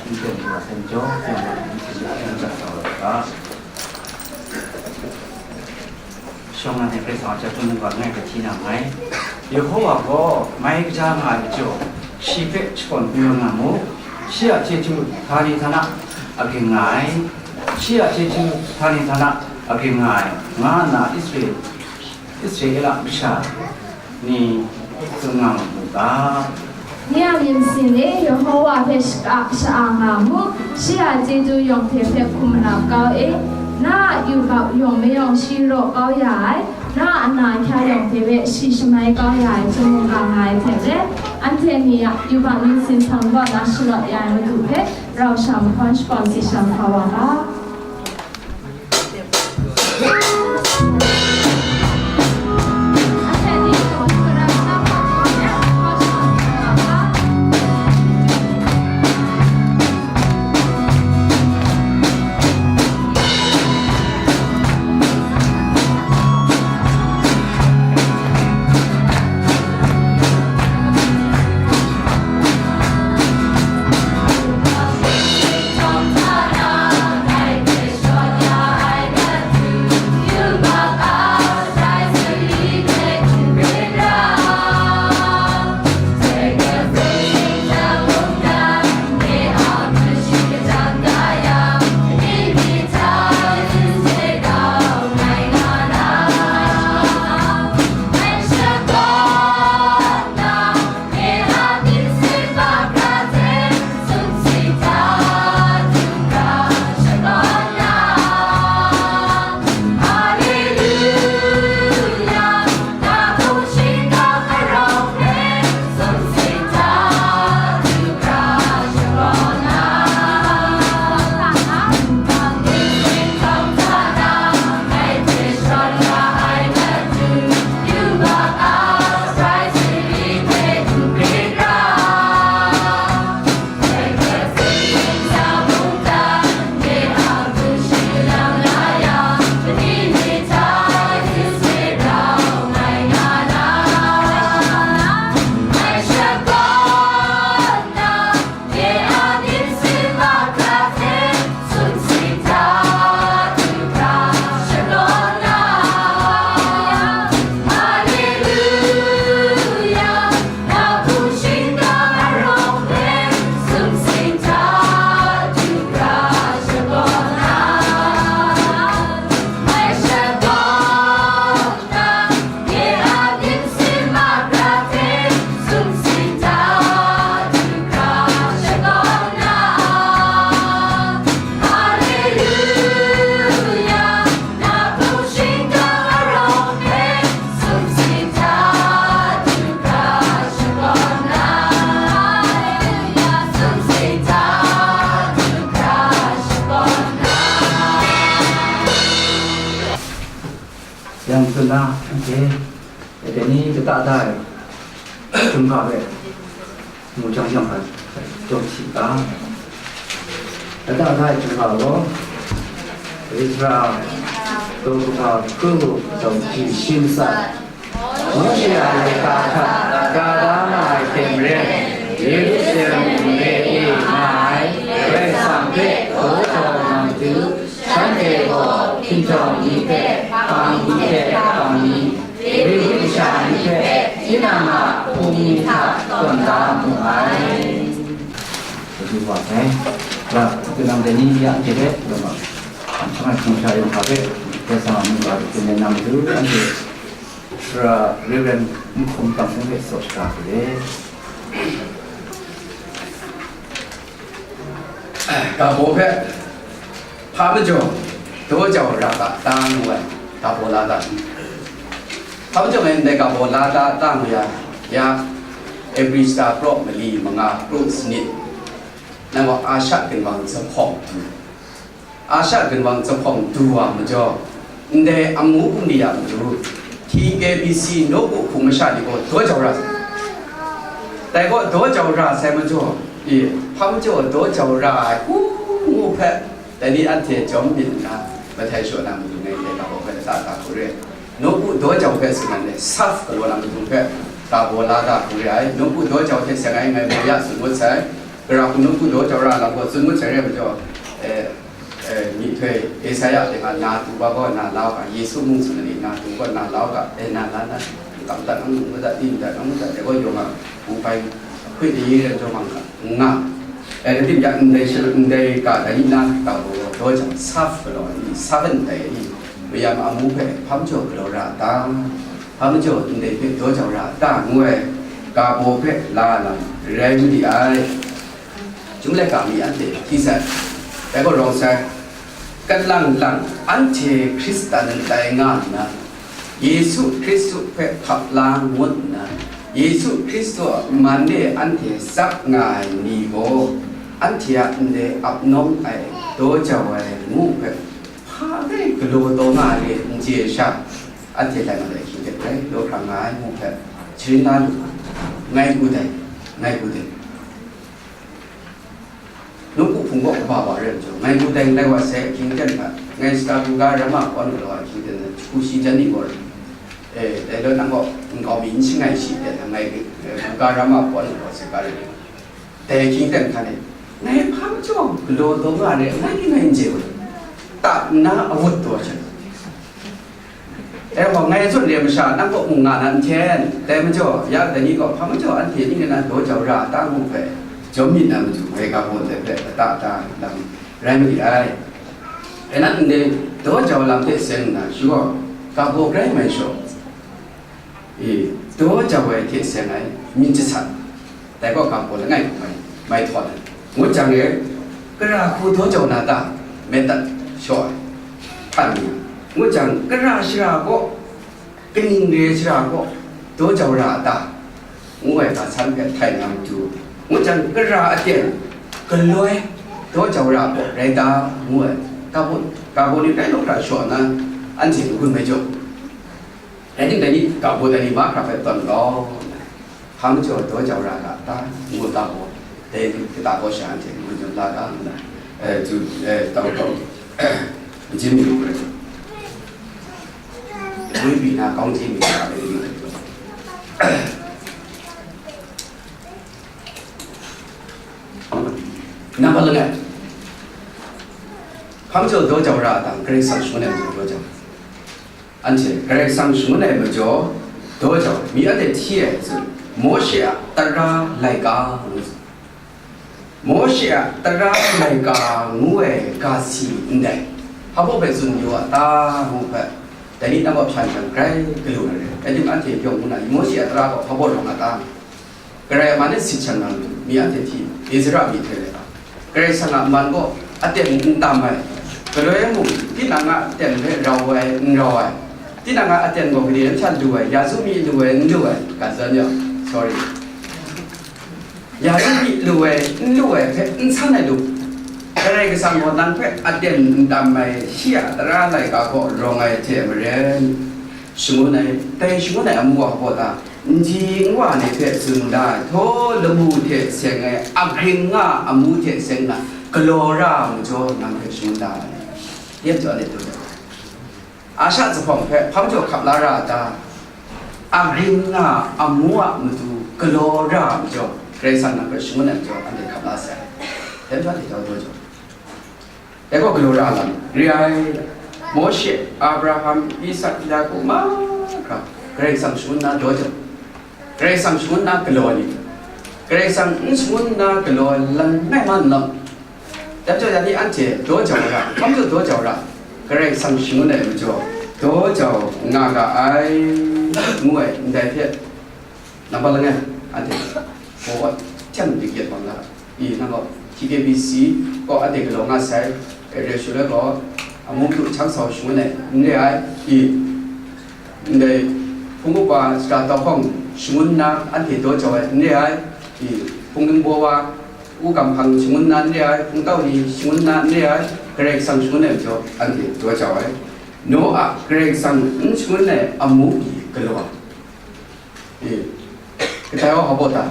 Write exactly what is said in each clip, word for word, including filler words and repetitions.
N ten wa ten jaw, ten wa n ten jaw, n jaw sa wa ga. Shawng na hte Karai Kasang a chyum mungga langai hpe hti na nngai. Yehowa gaw mai kaja nga ai majaw, shi hpe shakawn kungdawn nga mu. Shi a chyeju htani htana a ging nga ai. Shi a chyeju htani htana a ging nga ai, nga nna Israel Israela masha ni tsun nga mu ga. Nye a myit masin e, Yehowa hpe shaka sha-a nga mu, shi a chyeju yawng hte hpe hkum malap kau e, na a yubak yawng mayawng shi raw kau ya ai, na a ana ahkya yawng hte hpe shi shamai kau ya ai chyum mungga nga ai hte maren, anhte ni a yubak myit sin hpang kaw na shalawt ya ai Madu hpe rau shang mahkawn shakawn si shang hkau wa ga. Yang tsun na, anhte, dai ni lata da ai, Chyum hka hpe, mu jang jang hkan, jawm si ga. Lata da ai Chyum hka gaw, Ezra, daw kahpa hkru, daw ji shi matsat, Mawshe a laika hta ga da nga ai hte maren, Yerusalem mare e nga ai Karai Kasang hpe daw jau na matu, shanhte gaw hkinjawng ni hpe, hpang ni hpe hpang ni, Lewi kasha ni hpe, tinang a hpung ni hta tawn da mu ai. Madu wa sai, ya, tinang dai ni ya hte hpe, lama, shangai sumsha yawng hta hpe, Karai Kasang a mungga hte tsun na matu, anhte Sara Reverend Nhkum Tang Hkung hpe tsaw shara hku le. Ga baw hpe, hpa majaw, daw jau ra ga ta ngu ai, ga baw la ta. Hpa majaw ngai ndai ga baw la ta, ta ngu ya, ya, April sha praw mali manga praw sanit, nang gaw Asha ginwang zuphpawng du. Asha ginwang zuphpawng du wa majaw, ndai amu bungli a matu, T K B C nawku hpung masha ni gaw daw jau ra sai. Dai gaw daw jau ra sai majaw, e, hpa majaw daw jau ra ai, u, ngu hpe, dai ni anhte jawm byin nna, mahtai shaw na matu ngai ndai ga baw hpe lata da hku re ai. Nawku daw jau hpe tsun ai, saf galaw na matu hpe, ga baw la da hku re ai. Nawku daw jau hte seng ai ngai baw ya tsun ngut sai. Gara hku nu hku daw jau ra lam gaw tsun ngut sai re ai majaw, eh, eh, myihtoi Esaia hte nga na tu wa gaw na la u ga, Yesu mung tsun ai ni na tu gaw na la u ga, eh, na la na, kam dat ang, mu dat, tim dat ang, mu dat, dai gaw yawng a, wu bai, hkui de ye ren jaw mang ga, nga. Eh, kating yang ndai shil-, ndai ga dai ni na, ga gaw daw jau, saf galaw ai ni, saf ndai ni, mayam amu hpe hpa majaw galaw ra a ta? Hpa majaw ndai hpe daw jau ra a ta? Ngu ai, ga baw hpe la lam rai ma di ai. Chyum laika mi anhte hti sai, dai gaw rawng sai, kalang lang anhte Hkristan ndai nga nna, Yesu Hkristu hpe hkap la ngut nna, Yesu Hkristu a man e anhte tsap nga ai ni gaw, anhte a ndai ap nawng ai, daw jau ai ngu hpe, hpa hpe galaw taw nga ai re n chye ai sha, anhte lai mat ai hkying hte grai law hkra nga ai ngu hpe, sharin la lu, ngai gu dai, ngai gu dai. Nawku hpung gaw kaba wa re ai majaw, ngai gu dai n rai wa sai ahkying ten hta, ngai sata buga ram a kawan galaw ai ahkying ten hta, hku shi jan ni gaw, eh, dai loi nang gaw nkau mi n shangai shi ten hta, ngai, eh, buga ram a kawan galaw sai ga rai. Dai ahkying ten hkan e, ngai hpa majaw galaw taw nga re, ngai ni ngai n chye wa, ta nna awut taw ai hte. E gaw, ngai tsun re ai masha, nang kaw mung nga na n hten, dai majaw, ya dai ni gaw, hpa majaw anhte ning rai nna daw jau ra a ta ngu hpe, jawm myit na matu, ngai ga baw ndai hpe lata ta lam rai ma li ai. E nat ndai daw jau lam hte seng nna, shi gaw ga baw grai mai shaw, e, daw jau ai hte seng ai myit jasat, dai gaw ga baw langai hku mai, mai htawn ai. Ngut jang e, gara hku daw jau na ta? Met dat shaw ai htan ni, ngut jang, gara shara gaw, kaning re ai shara gaw daw jau ra a ta? Ngu ai ga san hpe htai na matu, ngut jang, gara aten galoi daw jau ra gaw rai ta? Ngu ai ga baw, ga baw ni grai law hkra shaw nna, anhte n-gun mai jaw. Rai timung, dai ni ga baw dai ni mahkra hpe tawn gaw, hpa majaw daw jau ra ga ta? Ngu ga baw, dai ni kata kaw sha anhte ngu jawm la ga ngu na, eh, tsun, eh, tau tau, majin mi lu ai. Gwi byi na kawng chye mi ga ai ni. Nambat langai, hpa majaw daw jau ra a ta? Karai Kasang shangun ai majaw daw jau. Anhte Karai Kasang shangun ai majaw daw jau, mi anhte hti ai hte tsun, Mawshe a tara laika ngu tsun. Mawshe a tara laika ngu ai ga si ndai, hpa baw hpe tsun yu a ta ngu hpe, dai ni nang gaw hpyan jang grai galu na re. Rai timung, anhte yawng ngu na, Mawshe a tara gaw hpa baw rawng a ta? Karai a man e sit shan na matu, mi anhte hti, Ezra myihtoi laika. Karai Kasang a man gaw aten n tam ai, galoi mung, tinang a aten hpe rau ai, n rau ai, tinang a aten gaw gade nhtang lu ai, ya su mi lu ai, n lu ai, ga zawn yawng, sorry, ya su mi lu ai, n lu ai hpe n san ai lu, Karai Kasang gaw nang hpe aten n tam ai, shi a tara laika gaw rawng ai hte maren, shangun ai, dai shangun ai amu a hpaw ta? Nji nwa ni hpe tsun da ai, htaw lamu hte seng ai agring nga amu hte seng na galaw ra ai majaw nang hpe shangun da ai. Yen jaw let lu ai. Asha zuphpawng hpe hpa majaw hkap la ra a ta? Agring nga amu a matu galaw ra ai majaw, Karai Kasang nang hpe shangun ai majaw, anhte hkap la sai. Yen jaw let jaw jaw. Dai gaw galaw ra lam re ai. Mawshe, Abraham, Isak, Yaku mahkra Karai Kasang shangun na daw jau, Karai Kasang shangun na galaw ai ni, Karai Kasang n shangun na galaw ai langai ma n lam. Dai majaw, ya ni anhte daw jau ra, hpa majaw daw jau ra, Karai Kasang shangun ai majaw daw jau nga ga ai, ngu ai ndai hte, nambat langai, anhte gaw hten dik yet bang la. I, nang gaw T K B C gaw anhte galaw nga sai, area shu let gaw, amu madu hkyang sau shangun ai n re ai. I, ndai hpung upa shada tau hkawng shangun nna anhte daw jau ai n re ai. I, hpung ningbaw wa, u gamhpang shangun nna n re ai, hpung tau ni shangun nna n re ai, Karai Kasang shangun ai majaw anhte daw jau ai. Noa Karai Kasang n shangun ai amu pyi galaw ai. E, kadai wa hpa baw ta?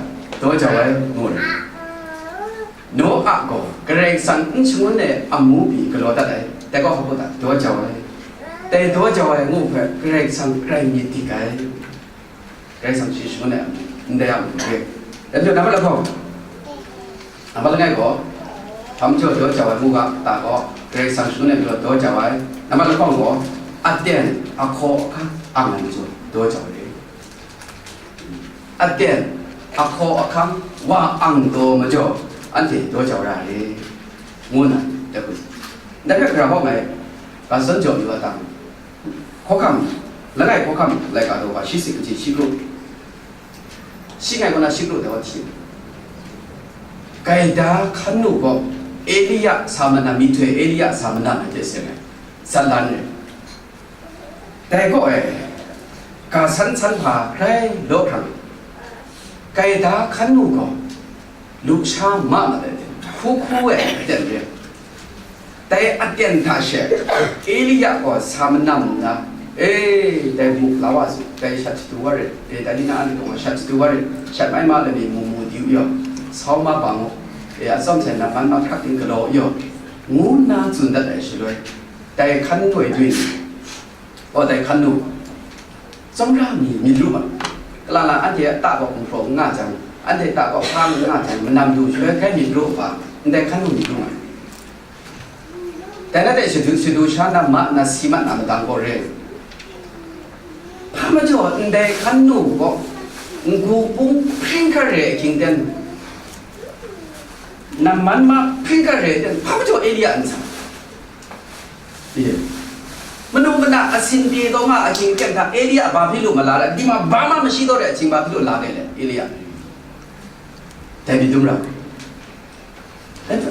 Daw jau ai, ngu ai. Noa gaw Karai Kasang n shangun ai amu pyi galaw dat ai, dai gaw hpa baw ta? Daw jau ai. Dai daw jau ai ngu hpe Karai Kasang grai myit dik ai. Karai Kasang shi shangun ai amu, ndai amu re. Dan jau na ma lahkawng. Nambat langai gaw, hpa majaw daw jau ai mu ga ta gaw, Karai Kasang shangun ai majaw daw jau ai. Nambat lahkawng gaw, aten ahkaw ahkang ang ai majaw daw jau ai. Aten ahkaw ahkang wa ang daw majaw, anhte daw jau ra ai, ngu nna, dai hku, dai hpe hkra hkawm ai, ga san jaw yu a ta? Hkawhkam, langai hkawhkam laika daw ga shi sim kaji shi kru, shi ngai kaw na shi kru dai wa hti. Gaida hkan nu gaw, Elia sa manam, myihtoi Elia sa manam ai hte seng ai, san lan rai. Dai gaw e, ga san san hpa grai law hkrang, gaida hkan nu gaw, lusha ma mat ai hte, hku hku ai aten re. Dai aten hta she, Elia gaw sa manam nna, e, dai mu la wa su, dai shat shatu wa rit, e, dai ni na a ni gaw shat shatu wa rit, shat mai ma lami mu mu di u yaw, sau ma bang u, e, atsawm hte namman mahkrak ting galaw u yaw, ngu nna tsun dat ai shaloi, dai hkan nu ai dwi ni, o, dai hkan nu, tsawmra mi myit lu ma, kalang lang anhte a ta gaw gumhpraw n nga jang, anhte ta gaw hpa n nga jang, manam du shaloi grai myit lu hpa, ndai hkan nu myit lu ma. Dai na hte shadu, shadu sha na ma na si mat na madang gaw re. Hpa majaw ndai hkan nu gaw, n-gu pung hpring hkra re ahkying ten, namman ma hpring hkra re ten, hpa majaw Elia n sa. Manu mana asin pyi taw nga ahkying ten hta Elia ba hpyi lu ma la, dima ba ma mashi taw re ahkying ba hpyi lu la ai le, Elia. Dai myit dum ra.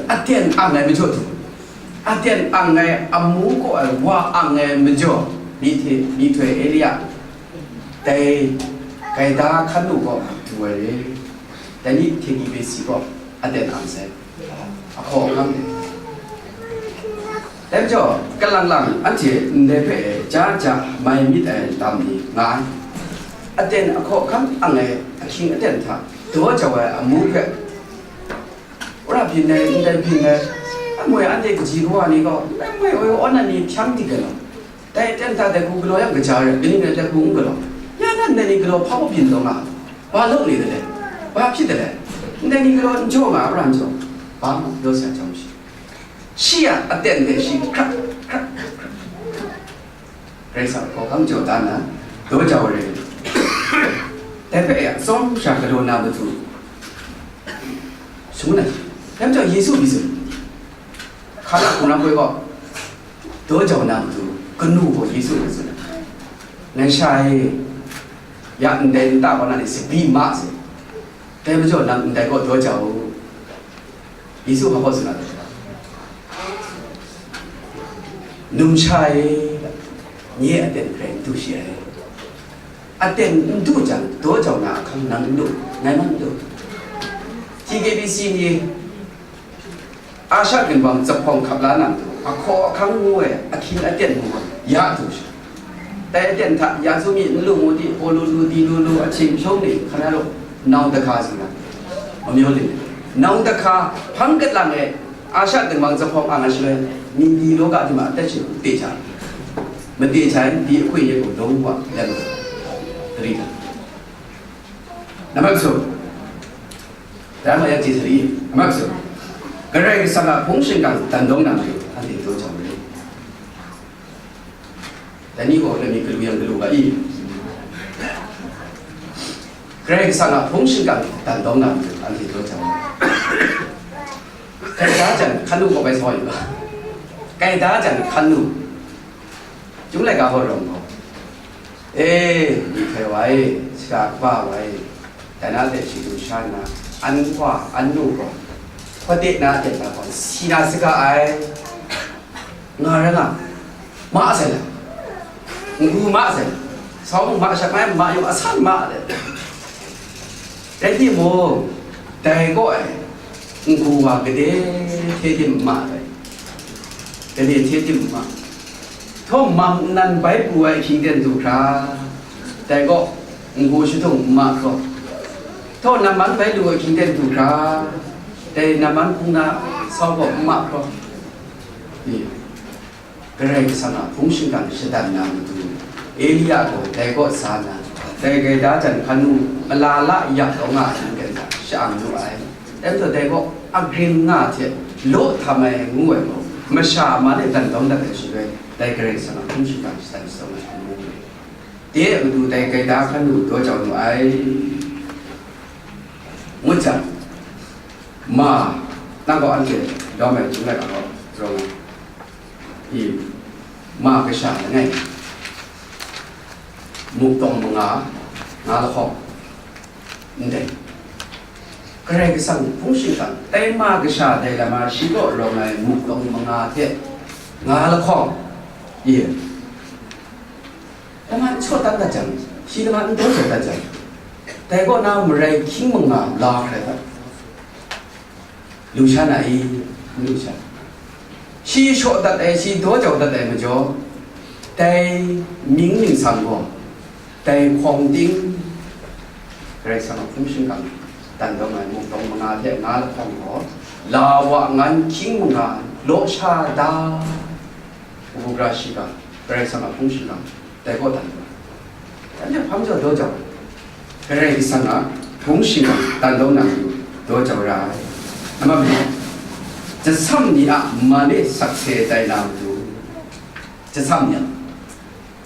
Aten ang ai majaw du, aten ang ai amu kaw ai wa ang ai majaw, myihtoi, myihtoi Elia, dai gaida hkan nu gaw du ai re, dai ni hte ni hpe si gaw aten ang sai, ahkaw ahkang de. Dai majaw, kalang lang anhte ndai hpe ja ja mai myit ai lam ni nga ai. Aten ahkaw ahkang ang ai ahkying aten hta daw jau ai amu hpe, wora byin ai, ndai byin ai, amoi anhte kaji kawa ni gaw, ndai moi woi aw nan ni hpyang di galaw, dai aten hta dai hku galaw yang kaja rai, kaning rai dai hku n galaw, ya nan ndai ni galaw hpa baw byin taw nga, wa law ni dalai, wa hpyi dalai, ndai ni galaw n jaw nga, wora n jaw, ba ma, daw sa jang shi. Shi a aten hte shi hkrak, hkrak, hkrak, hkrak. Karai Kasang hkawhkam jaw dan na, daw jau ai rai. Dai hpe ya, tsawm sha galaw na matu, shangun ai. Dai majaw Yesu pyi tsun, Hkana hkungran poi gaw, daw jau na matu, kanu gaw Yesu hpe tsun ai. Ngai sha e, ya ndai nta kaw na ni sabi ma sai. Dai majaw nang ndai gaw daw jau u. Yesu hpa gaw tsun ai, numsha e, nye aten hkrai n du shi ai. Aten n du jang, daw jau na ahkang nang n du, ngai man n du. T K B C ni Asha ginwang zaphawng hkap la na matu, ahkaw ahkang ngu ai ahkying aten ngu ai ya du sha. Dai aten hta ya zumi n lu ngu di, paw lu lu, di lu lu, ahkying hpyawng ni, hkana lu, nau dahka tsun ai, amyu ling, nau dahka hpang kat lang e, Asha ginwang zaphawng ang ai shaloi, ni di law ga di ma, atat shi te cha, mate cha, di ahkui ye gaw, daw wa, ya lu, tari ta. Nambat su. Dai ma ya ji sari, nambat su. Karai Kasang a hpung shingkang dan dawng na matu, anhte daw jau ai. Dai ni gaw lami galu yang galu ga i. Karai Kasang a hpung shingkang dan dawng na matu, anhte daw jau ai. Gaida jan hkan nu gaw bai sa wa yu ga. Gaida jan hkan nu. Chyum laika gaw rawng gaw, e, myihtoi wa e, shaka kaba wa e, dai na hte shadu sha nna, an wa, an nu gaw, hpade na aten na gaw, si na saga ai, nga rai nga, ma sai la, n-gu ma sai la, sau ma, shat mai ma, yawng asan ma ai. Rai timung, dai gaw e, n-gu wa gade hte tim n ma ai, gade hte tim n ma, htawm mam nnan bai pru ai ahkying ten du hkra, dai gaw n-gu shadung n ma hkraw, htawm namman bai lu ai ahkying ten du hkra, dai namman hpung na sau gaw n ma hkraw, ni, Karai Kasang a hpung shingkang shadan na matu, Elia gaw dai kaw sa nna, dai gaida jan hkan nu mala la yak kau nga ai hten hta sha-ang lu ai. Dai majaw dai kaw agring nga hte law htam ai ngu ai gaw, masha a man e dan dawng dat ai shaloi, dai Karai Kasang a hpung shingkang shadan shatsawng ai hpung mu re. De matu dai gaida hkan nu daw jau nu ai. Ngut jang, ma, nang gaw anhte lawm ai hpung rai ga gaw, rawng ai. I, ma kasha langai, muk tawng manga, nga lahkawng, ndai. Karai Kasang hpung shingkang, dai ma kasha dai lama shi kaw rawng ai muk tawng manga hte, nga lahkawng, i, lama n shaw dan dat jang, shi lama n daw jau dat jang, dai kaw na marai hkying manga la hkrai dat. Lu sha na i? N lu sha. Shi shaw dat ai, shi daw jau dat ai majaw, dai mying ningsang gaw, dai hkawng ting, Karai Kasang a hpung shingkang dan dawng ai muk tawng manga hte nga lahkawng gaw, la wa ngan hkying manga law sha da, kabu gara shiga, Karai Kasang a hpung shingkang, dai kaw dan dawng ai. Anhte hpa majaw daw jau ai. Karai Kasang a hpung shingkang dan dawng na matu daw jau ra ai. Nambat mali, jasam ni a man e sakse tai na matu, jasam ni a,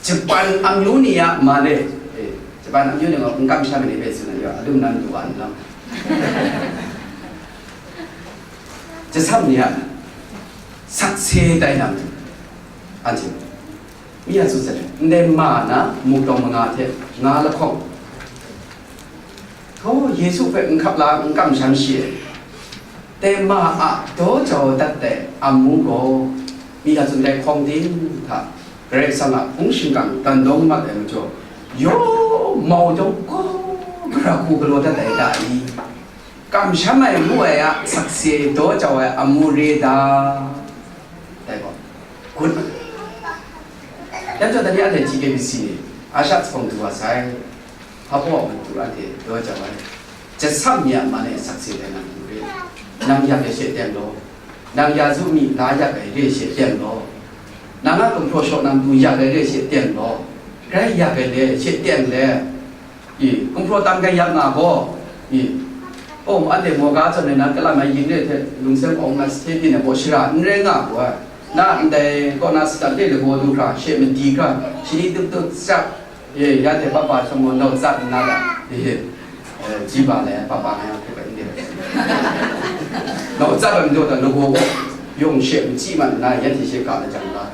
Japan amyu ni a man e, eh, Japan amyu ni gaw n kamsham ai ni hpe tsun ai, alum nan du wa nlang. Jasam ni a sakse tai na matu, anhte mi a tsun sai, ndai ma na muk tawng manga hte nga lahkawng, htaw Yesu hpe n hkap la, n kamsham shi ai, dai ma a daw jau dat ai amu gaw, mi a tsun dai hkawng ting hta Karai Kasang a hpung shingkang dan dawng mat ai majaw, yaw mau jawng gaw gara hku galaw dat ai ta i? Kamsham ai ngu ai a sakse daw jau ai amu re da? Dai gaw, gun. Yan taw, dai ni anhte T K B C ni, a sha hpawng du wa sai, hpa baw a matu anhte daw jau ai. Jasam ni a man e sakse tai na matu re. Nang yak ai she teng law, nang ya zu mi la yak ai re she teng law, nang a gumhpraw shaw na matu yak ai re she teng law, grai yak ai re she teng le, I, gumhpraw tam gaya nga gaw, i, oh, anhte maw ga zawn ai na, kalam ai yin re hte lungseng awng na sahte byin ai gaw shara n rai nga gaw, na ndai kaw na sadat le lagaw du hkra, she madi hkra, shani tup tup tsap, e, ya hte papa shangaw nau tsap nna ga, e, e, ji ba le papa nga yang hpe bai n de ai. Nau tsap ai majaw ta lagaw gaw, yawng she machyi mat nna, ya hte she ga lajang ga.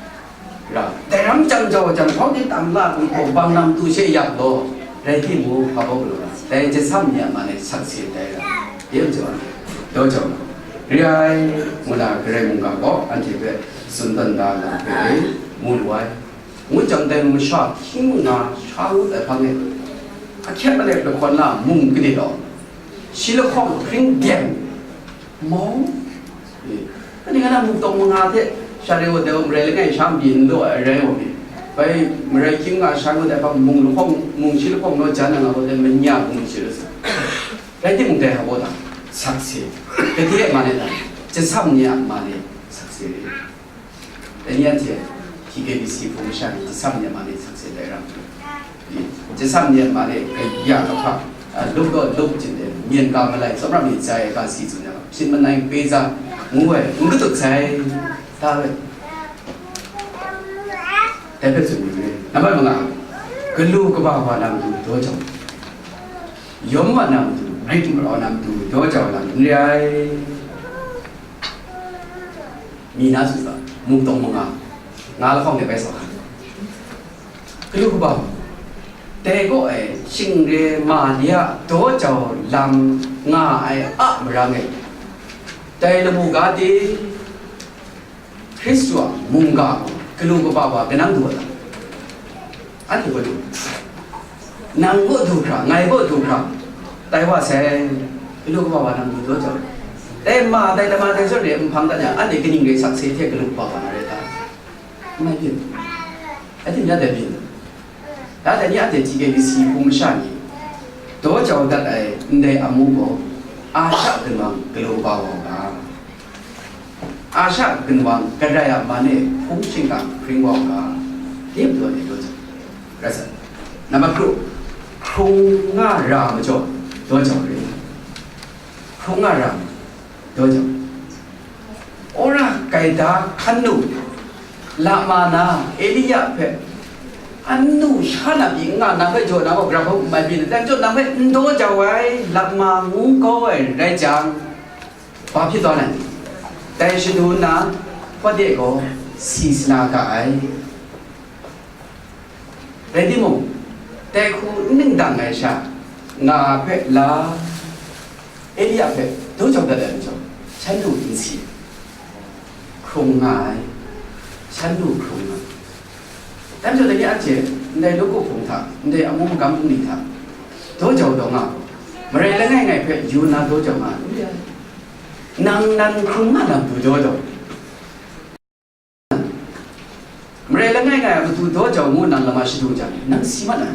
Ra, dai ram chyam jau jang, hpau di tam la, gumhpraw bang na matu she yak law, rai timung, hpa bau galaw ra, dai jasam ni a man e sakse tai ra, yu jaw, daw jau, re ai, ngu na Karai mungga gaw anhte hpe tsun dan da na hpe mu lu ai. Ngu jang, dai masha hkying manga sha ngut ai hpang e, ahkyep alep lahkawn na mung kani law, shi lahkawng hpring deng, mau, e, kaning nga na muk tawng manga hte sha re wa dai wa, marai langai sha mabyin n law ai rai wa mi, bai marai hkying nga sha ngut ai hpang mung lahkawng, mung shi lahkawng naw jan na nga wa dai manya hpung shi rai sa. Rai timung, dai hpa baw hta sakse, gade a man e hta, jasam ni a man e sakse re. Dai ni anhte T K B C hpung masha ni jasam ni a man e sakse tai ra. Jasam ni a man e kaya kahpa, a, lup gaw lup jin de, myen ga malai, tsawmram myit jai ai ga si tsun ai, hpyin manai hpe za ngu ai, n katut sai, ta ai. Dai hpe tsun yu re. Nambat manga, galu kaba wa na matu daw jau, yawm wa na matu, Grik marau na matu daw jau na n re ai. Mi na su ga, muk tawng manga, nga lahkawng de bai sa hkan. Galu kaba, dai kaw e shingre ma de a daw jau lam nga ai a marang e, dai lamu ga de, Hkristu a mungga gaw galu kaba wa kanang du wa ta? Anhte gaw du, nang gaw du hkra, ngai gaw du hkra, tai wa sai, galu kaba wa nang du daw jau. Dai ma, dai lama, dai zawn re ai nhpang dan yang, anhte kaning rai sakse hte galu kaba wa na rai ta? N mai byin. Anhte nya dai byin. Da dai ni anhte T K B C hpung masha ni daw jau dat ai ndai amu gaw, Asha ginwang galu kaba wa u ga, Asha ginwang Karai a man e hpung shingkang hpring wa u ga, dai matu anhte daw jau. Rai sa, nambat kru, hkrung nga ra majaw daw jau re. Hkrung nga ra majaw, Daw jau. Ora gaida hkan nu, lama na, Elia hpe, anu sha na pyi n nga, nang hpe jaw na gaw, grau hpe n mai pyi, dai majaw nang hpe n daw jau ai, lama ngu kau ai rai jang, hpa hpyi tawn ai? Dai shadu nna, Hpawde gaw si sana ga ai. Rai timung, dai hku n ning dang ai sha, nga hpe la, Elia hpe daw jau dat ai majaw, shan du n si, hkrung nga ai, shan du hkrung nga ai. Dai majaw, dai ni anhte ndai nawku hpung hta, ndai amu magam bungli hta, daw jau daw nga, marai langai ngai hpe yu nna daw jau nga ai. Nang nan hkrung nga na matu daw jau. Marai langai ngai a matu daw jau ngu nang lama shadu jang, nang si mat na?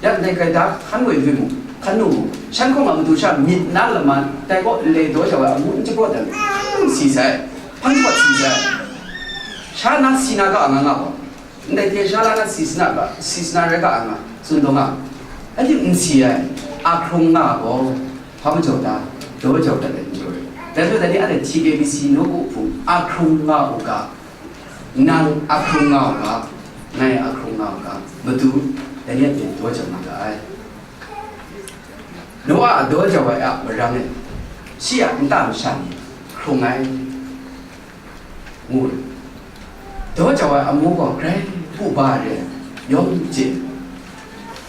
Ya, dai gaida hkan woi dwi mu, hkan nu mu, shan hkawng a matu sha myit na lama, dai gaw ndai daw jau ai amu n jabawt dan, hpang si sai, hpang jawt si sai. Sha na si na ga a nga nga gaw, ndai hte sha la na si sina ga, si sina rai ga a nga, tsun taw nga, anhte n si ai, a hkrung nga gaw, hpa majaw ta, daw jau dat ai n jaw ai. Dai majaw, dai ni anhte T K B C nawku hpung a hkrung nga u ga, nang a hkrung nga u ga, ngai a hkrung nga u ga, matu, dai ni anhte daw jau nga ga ai. Noa a daw jau ai a marang e, shi a nta masha ni hkrung ai. Ngu, daw jau ai amu gaw grai hpu ba re ai, yawng chye,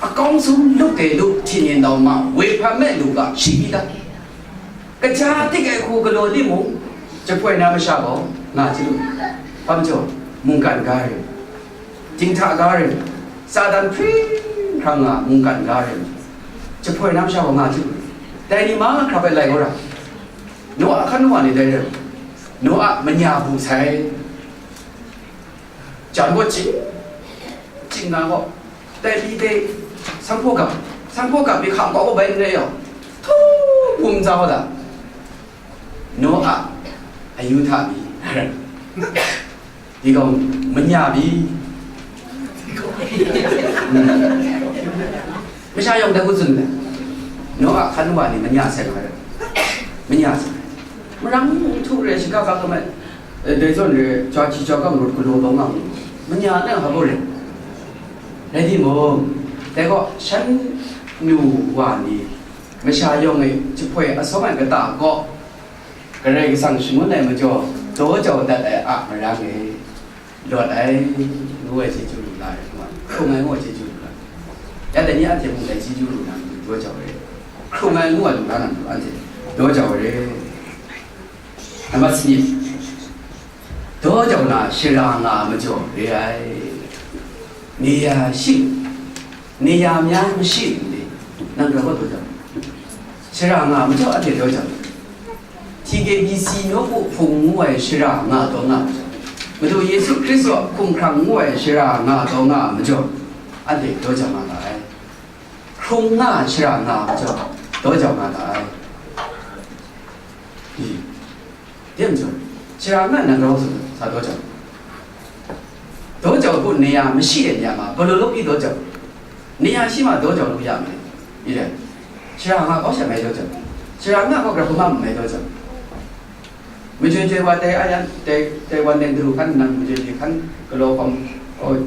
akawng sum luk de lu, hti ni nau ma, wehpan me lu ga shi mi dat, kaja tik ai hku galaw timung, jahpoi na masha gaw nga chyalu, hpa majaw, mungkan ga re, dinghta ga re, Satan hpring hkrang nga mungkan ga re, jahpoi na masha gaw nga chyalu, dai ni mahkra bai lai gaw ra. Noa hkan wa ni dai re, Noa manya bu sai, jan gaw ching, ching nga gaw, dai li dai, sanghpaw gap, sanghpaw gap mi hkam gaw bai n rai yaw, htu bum za wa da, Noa ayu hta mi, di gaw manya mi, masha yawng dai hku tsun ai, Noa hkan wa ni manya sai nga ai, manya sai, marang htu re, shaka ka kamai, dai zawn re, jaji jagam rawt galaw taw nga mu, manya na hpa gaw re, rai timung, dai gaw shan nu wa ni, masha yawng e jahpoi asawng ai kata gaw, Karai Kasang shangun ai majaw, daw jau dat ai a marang e, lawt ai, ngu ai chyeju lu la ai, hkrung ai ngu ai chyeju lu la ai. Ya dai ni anhte mung dai chyeju lu na matu daw jau ai, hkrung ai ngu ai lu la na matu anhte daw jau ai. Nambat sanit, daw jau na shara nga majaw re ai. Ni ya shi, ni ya mya mashi nli, nang grau daw jau, shara nga majaw anhte daw jau. T K B C nawku hpung ngu ai shara nga taw nga majaw, Madu Yesu Hkristu a hkumhkrang ngu ai shara nga taw nga majaw, anhte daw jau nga ga ai. Hkrung nga ai shara nga majaw, daw jau nga ga ai. I, dai majaw, shara nga nna grau sa, sa daw jau. Daw jau hku ni ya mashi ai ni a ma, balaw law pyi daw jau. Ni ya shi ma daw jau lu ya ma ni? I re, shara nga kau sha mai daw jau. Shara nga kau grau hkrum ma mai daw jau. Majoi joi wa dai a yan, dai, dai wan dai daru hkan nang, majoi joi hkan galaw hkawm, o,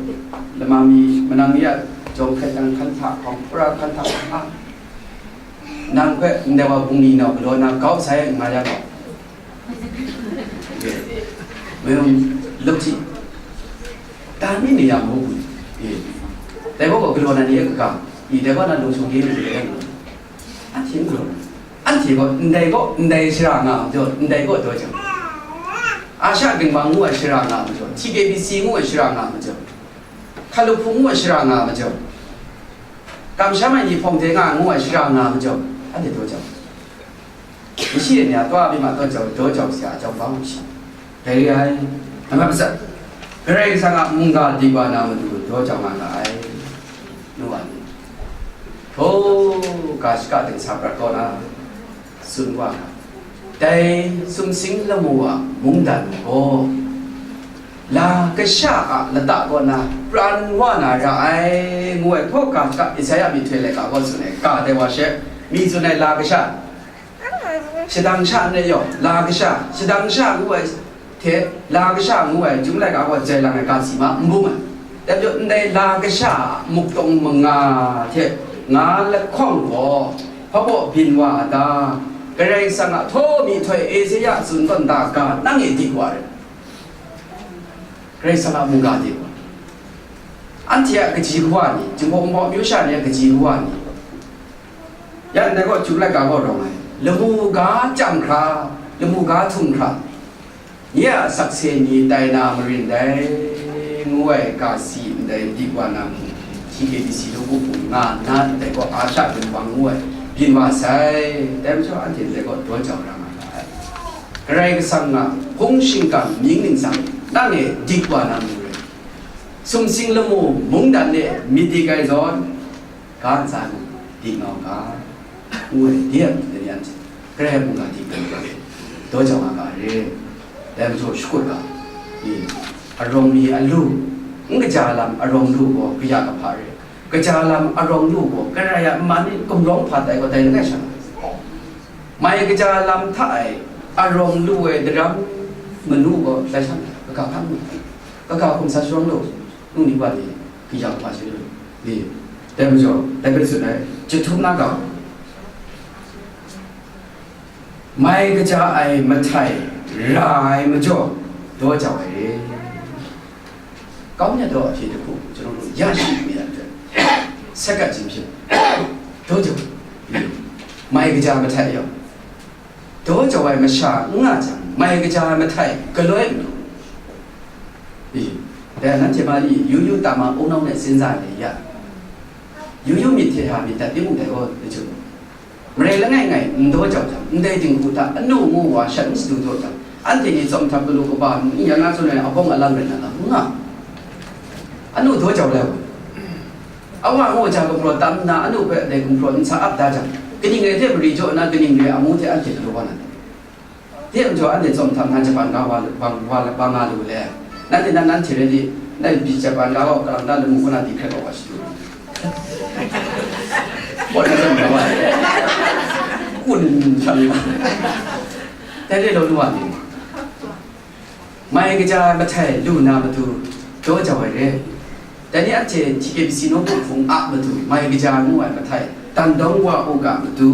lama mi, manang mi a jawng hkret nang hkan hta hkawm, pra hkan hta hkawm a, nang hpe ndai wa bungli nau galaw na kau sai nga ya gaw. Mayung lawt hti, dan mi ni ya mu, dai gaw galaw na ni e kaga, i dai gaw na lung sung de ni de, anhte n galaw na. Anhte gaw ndai gaw ndai shara nga majaw, ndai gaw daw jau. Asha ginwang ngu ai shara nga majaw, T K B C ngu ai shara nga majaw, hkalup hpung ngu ai shara nga majaw, kamsham ai ni hpawng de nga ngu ai shara nga majaw, anhte daw jau. Mashi ai ni a twa byi ma daw jau, daw jau si a, jau bang shi. Dai re ai, nambat matsat, Karai Kasang a mungga dingwa na matu daw jau nga ga ai, nu wa ni. Hpaw ga shaka dingsa prat kaw na, tsun wa nga, dai sumsing lamu a mungdan gaw, la kasha a lata kaw na pran wa na ra ai, ngu ai hpaw ga shaka Isaya myihtoi laika gaw tsun ai, ga dai wa she, mi tsun ai la kasha, Shadang sha ndai yawng, la kasha, shadang sha ngu ai hte, la kasha ngu ai, Chyum laika gaw jai lang ai ga si ma, n bung ai. Dai majaw, ndai la kasha a muk tawng manga hte nga lahkawng gaw, hpa baw byin wa a ta? Karai Kasang a htaw myihtoi Esaia tsun tawn da ga nang e dik wa rai. Karai Kasang a mungga dik wa. Anhte a kaji kawa ni, Jinghpaw Wunpawng amyu sha ni a kaji kawa ni, ya ndai gaw Chyum laika gaw rawng ai, lamu ga chyam hkra, lamu ga htum hkra, nye a sakse ni tai na marin dai, ngu ai ga si ndai dik wa na mung, T K B C law hpung nga nna ndai gaw Asha Byin Wang ngu ai byin wa sai, dai majaw anhte ndai gaw daw jau ra nga ga ai. Karai Kasang a hpung shingkang mying ningsang nang e dik wa na mung rai, sumsing lamu mungdan e myit dik ai zawn, ga ntsa e mung dik nga u ga, ngu ai, dai ni anhte Karai a mungga dik nga u ga, daw jau nga ga re. Dai majaw shakut ga, i, arawng mi a lu, n kaja lam arawng lu gaw kaya kahpa re, kaja lam arawng lu gaw Karai a man e gumrawng hpat ai gaw dai langai sha nga. Mai kaja lam hta e arawng lu ai daram manu gaw dai sha nga, kaga hkan mu, kaga hkum sa sharawng lu, nu ni wa ni, kaya kahpa shi lu ni, dai majaw, dai hpe tsun ai, jahtum na ga, mai kaja ai mahtai ra ai majaw, daw jau ai re. ကောင်းမြတ်သောအဖြေတစ်ခု ကျွန်တော်တို့ရရှိနေရတဲ့ ဆက်ကပ်ခြင်းဖြစ်တယ်။ ဒါကြောင့် မိုင်ကကြာမထိုင်အောင် ဒါကြောင့် မရှာငှားကြမိုင်ကကြာမထိုင်ကလွဲလို့ ဒီဒါနန်းချေပါလိရိုးရိုးတာမန်အုံနောက်နဲ့စဉ်းစားနေရရိုးရိုးမြစ်ထဲဟာမြစ်တပ်ပြုမှုတွေဟောတချို့ မရယ်လငယ်ငယ် မတော်ကြောင့်ကြောင့် မတဲတင်ကူတာ အနုမောဝါရှက်မှုစတူတော့ကြောင့် အန်တီနီစောင့်ထပ်ကလို့ကပါ ညနာဆိုနေအပေါင်းအလမ်းပဲနာနာငါ အနုတော်ကြောင့်လဲ အဝါဟောကြကပရောတမ်းနာ အနုပဲတဲ့ကူပရောနစာအပ်တာကြောင့် ကနင်းငယ်တဲ့ပရိကျော်နာ ကနင်းငယ်အမှုတဲ့အဖြစ်လို့ပါနာ Tiang jaw anhte tsawm htam na japan ga wa, wa, wa, wa nga lu le. Nanhte nan, nan hte rai di, na bi japan ga wa, kalang da lamu kaw na di hkrai wa wa shi du. Wa na tsawm ga wa. Kun shang wa. Dai re law lu wa ni. Mai kaja mahtai lu na matu, daw jau ai re. Dai ni anhte T K B C nawku hpung a matu, mai kaja ngu ai mahtai, dan dawng wa u ga matu,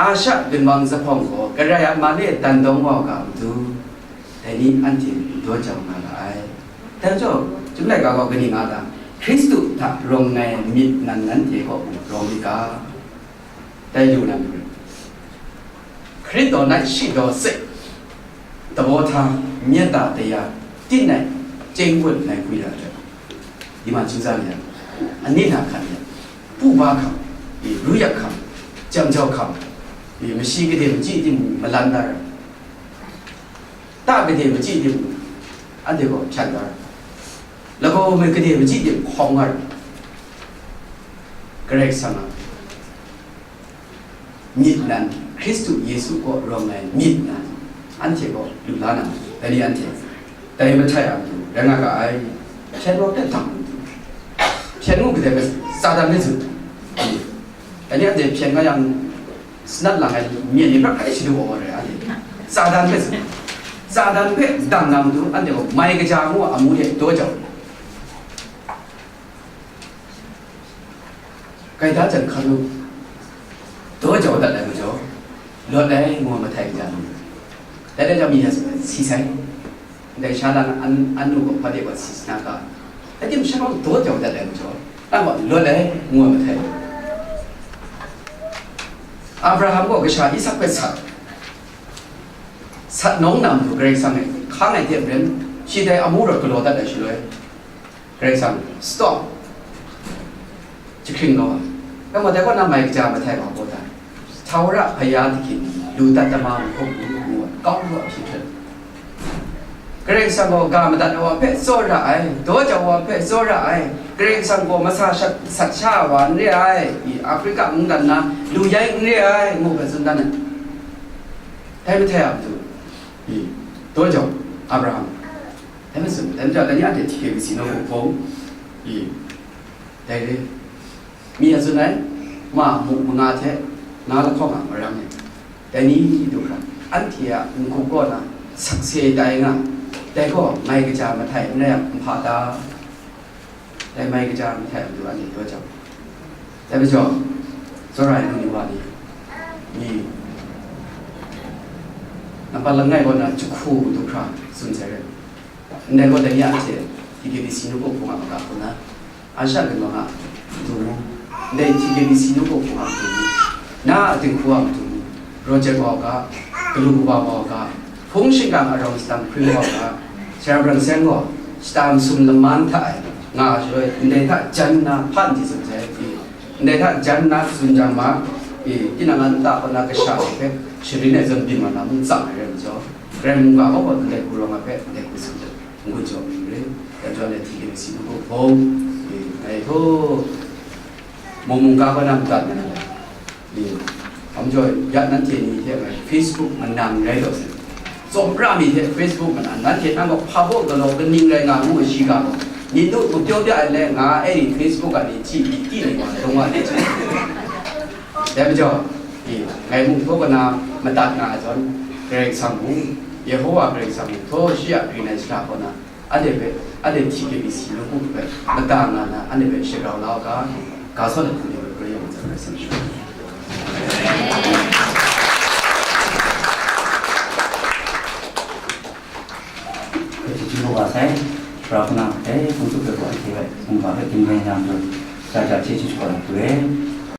Asha Byin Wang Zaphawng gaw Karai a man e dan dawng wa u ga matu, dai ni anhte daw jau nga ga ai. Dai majaw, Chyum laika gaw kaning nga ta? Hkristu hta rawng ai myit nan nanhte kaw mung rawng myit ga? Dai lu na matu, ခရစ်တော်၌ရှိသောစိတ်၊ သဘောထား၊ မေတ္တာတရား၊ တင့်နိုင်ကျိန်းဝပ်နိုင်ခွင့်ရအတွက် ဒီမှာကြိုးစားနေရမယ်။ အနစ်နာခံနေရမယ်။ ပူပါခံ၊ ဒီရူရခံ၊ ကြံကြောက်ခံ၊ ဒီမရှိကတဲ့မကြည့်တင်မလန်းတာ၊ တကတဲ့မကြည့်တင်ဘူး။ အဲ့ဒီကိုဖြတ်သွားတယ်။ လကောမကတဲ့မကြည့်တင်ခေါင်းက ကရဲဆန္ဒ Myit nan, Hkristu Yesu kaw rawng ai myit nan, anhte kaw lu la na, dai ni anhte, dai mahtai a matu, rai nga ga ai, hpyen wa hpe dang matu, hpyen ngu kadai hpe, Satan hpe tsun, dai ni anhte hpyen nga yang, sanat lang ai myen ni hpe hkrai shadu wa wa rai, anhte, Satan hpe tsun, Satan hpe dang na matu, anhte gaw mai kaja ngu a amu hte daw jau, ဂိုက်သားကျန်ခါလို့ တောကျော်တတ်တယ်မကျော် လွတ်တယ်ငိုမထိုင်ကြဘူး တတဲ့ကြောင့်မြည်ရစီဆိုင် ဒါရှာလာအန်အန်တို့ကိုဖတ်တယ်ပါစီစနာကအဲ့ဒီမရှိတော့တောကျော်တတ်တယ်မကျော်အဲ့တော့လွတ်တယ်ငိုမထိုင်အာဗြဟံကိုကရှာအီးစက်ပဲဆက်ဆက်နှုံးနံသူဂရိတ်ဆန်နဲ့ခါနိုင်တဲ့ပြင်ရှိတဲ့အမှုတော်ကလောတတ်တယ်ရှိလို့ Karai Kasang, stop! ချစ်ခင်တော်ကမ္မတဲကောနာမိုင်ကြာမထိုင်ပါဘူးတာထာဝရဘုရားသခင်လူတတ်တမမဟုတ်ဘူးကောင်းလို့အဖြစ်ဖြစ် Karai Kasang ကမတတ်တော်ဖက်စောရအိုင်တော့ကြောင့်ဝါဖက်စောရအိုင် Karai Kasang ကမဆာဆက်ချဝါနေအိုင်ဒီအာဖရိကမုန်ကနာလူရိုင်းနေအိုင်မို့ပဲစွန်တန်းနဲ့ထိုင်မထိုင်အောင်သူတော့ကြောင့်အာဗြဟံ Dai masun, dai majaw, dai ni a hte T K B C nawku hpung, i, dai re, mi a tsun ai, ma mu manga hte, nga lahkawng a marang ni, Dai ni du hkra, anhte a n-gup kaw na sakse tai nga, dai gaw mai kaja mahtai n rai yang, n hpa ta? Dai mai kaja mahtai matu anhte daw jau. Dai majaw, tsawra ai lung ni wa ni, ni nampat langai kaw na jahku du hkra tsun sai rai. Ndai gaw dai ni a hte T K B C nawku hpung a maga hku na, Asha ginwang a matu mu, ndai T K B C nawku hpung a matu mu, na a dinghku a matu mu, Roger Wau ga, Kalu Kaba Wau ga, hpung shingkang arawng shatam hpring Wau ga, Sara Brang Seng gaw shata masum laman hta e nga shaloi, ndai hta jan nna hpan di tsun sai, i, ndai hta jan nna tsun jang ma, i, tinang a nta kaw na kasha hpe sharin ai zawn byin wa na mung tsang ai rai majaw, Karai mungga gaw gaw ndai hku rawng ai hpe ndai hku tsun jang, n-gun jaw ai rai, ya jaw le T K B C nawku hpung, i, ngai htaw, mung mungga gaw na madat na, i, am jaw ya nanhte ni hte ngai Facebook manang rai daw sai. Tsawmra mi hte Facebook manang, nanhte nang gaw hpa baw galaw kaning rai nga ngu ai shiga gaw, ni nu mapyaw bya ai le nga e ni Facebook a ni hti ni ti ni wa, dawng wa de chye. Dai majaw, i, ngai mung htaw kaw na madat nga ai zawn, Karai Kasang mung, Yehowa Karai Kasang mung htaw shi a grin ai shara kaw na, anhte hpe, anhte T K B C nawku hpe mada nga na, anhte hpe shagrau la u ga, ga sawn ai hku ni hpe grai yawng ntsa hpe san shu. Hpe chyeju mu wa sai, Shara hpung na hpe, hpung tsup hpe gaw anhte hpe, mungga hpe, ginweng na majaw, ja ja chyeju shakawn ai hku e.